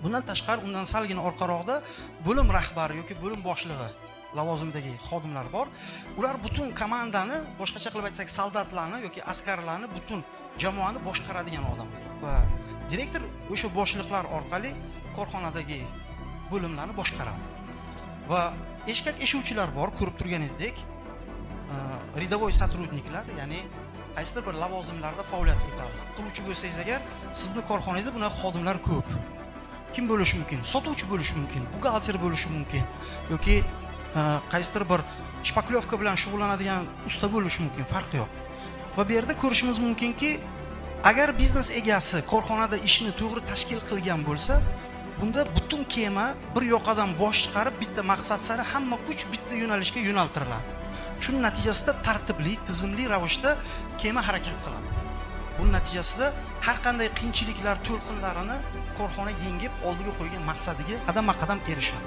Bundan tashqari, undan salgina orqaroqda bo'lim rahbari yoki bo'lim boshlig'i lavozimidagi xodimlar bor. Ular butun komandani, boshqacha qilib aytsak, soldatlarni yoki askarlarni, butun jamoani boshqaradigan odamlar. Va direktor o'sha boshliqlar orqali korxonadagi bo'limlarni boshqaradi. Va eshkak eshuvchilar bor, ko'rib turganingizdek, рядовой сотрудник lar, ya'ni qaysidir bir lavozimlarda faoliyat yuritadi. Qiluvchi bo'lsangiz agar, sizni korxonangizda bunaqa xodimlar ko'p. Kim bo'lishi mumkin? Sotuvchi bo'lishi mumkin, buxgalter bo'lishi mumkin yoki qaysidir bir шпаклёвка bilan shug'ullanadigan usta bo'lishi mumkin, farqi yo'q. Va bu yerda ko'rishimiz mumkinki, agar biznes egasi korxonada ishni to'g'ri tashkil qilgan bo'lsa, bunda butun kema bir yoqadan bosh chiqarib, bitta maqsad sari hamma kuch bitta yo'nalishga yo'naltiriladi. Shuning natijasida tartibli, tizimli ravishda kema harakat qiladi. Buning natijasida har qanday qiyinchiliklar to'lqinlarini korxona yengib, oldiga qo'ygan maqsadiga qadamma qadam erishadi.